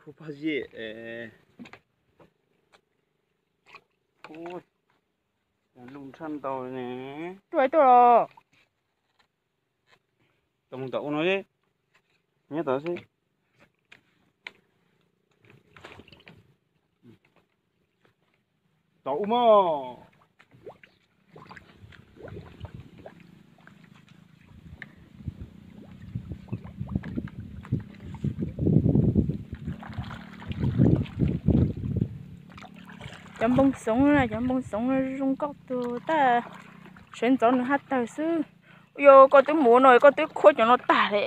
Phob zeb es, lub tshaj ntau ne. Tuaj tuaj los. Tau mus tom ub no, nyob tom xwb. Tom ub mog. Cov npoo xoov, cov npoo xoov zoo nkauj tug tab, sawv ntxov nws haj tawg xwb. Yog koj twb mus no koj twb khuab cov no tag li.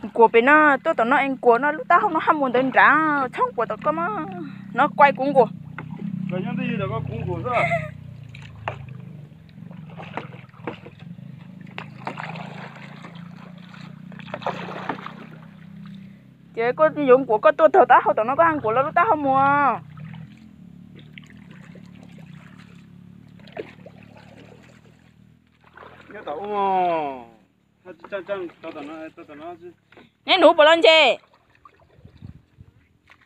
Nkuas pem no, tuaj tom no es nkuas no lub taub hau no haj mus ntawd nrad, txhob nkuas tom koj mog, no kuaj kuv nkuas. Ces koj yuav nkuas koj tuaj tog taub hau tom no koj haj nkuas los lub taub hau mus. Neb nuv puas los ntses?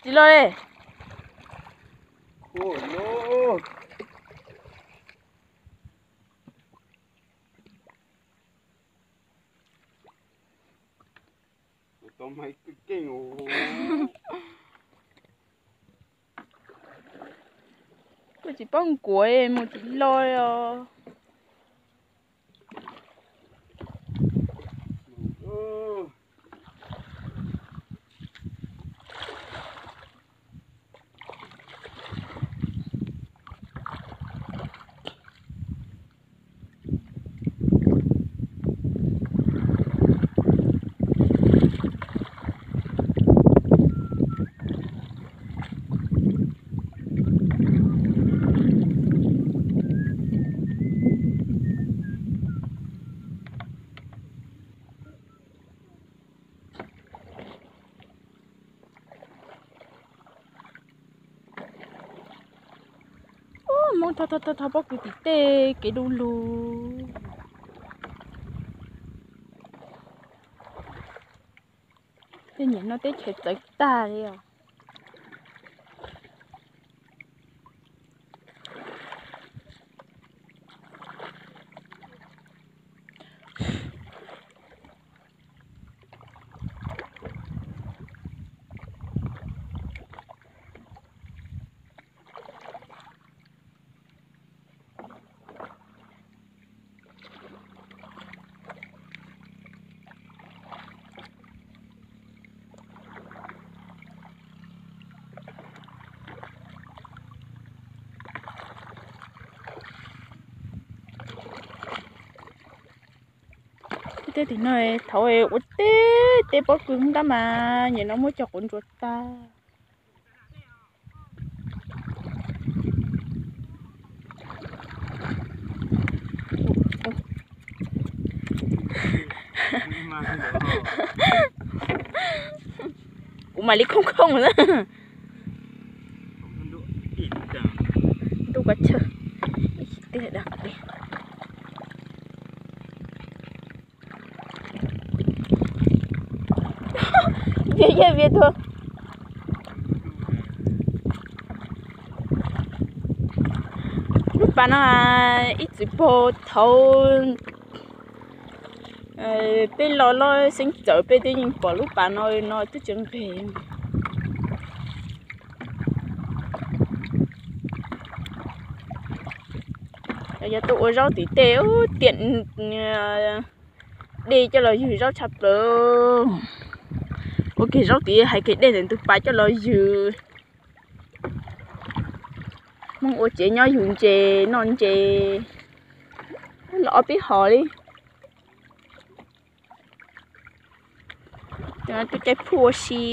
Tsis los li. Kuv tsis paub nkuas mus tsis los os. Ub, Hmoob thov thov thov pob kws tim tej kev du lug. Tej niam no teb chaws txawv tag li os. Tej tim no thaum ua teb, teb pob kws tab mas nyem no muab cov quav ntsuas tag. Kuv mam li khooj khooj na. Ntuj koj chawj, ib chim tiag dab qhia. Vias yog vias tuag. Lub pas no ib txwm pog thaud peb los loj xeeb txawm peb twb yeej pom lub pas no, no twb tseem nqeg. Yog tuaj ua zaub tim tej tiam dej coj los ywg zaub tshaj plaws. Ua kiag zaub tid hais kiag dej ntawm ntug pas coj los ywg. Hmoob ua tsev nyob ywg ntses noj ntses los ob peb hos li. Tus caij phuj ua si.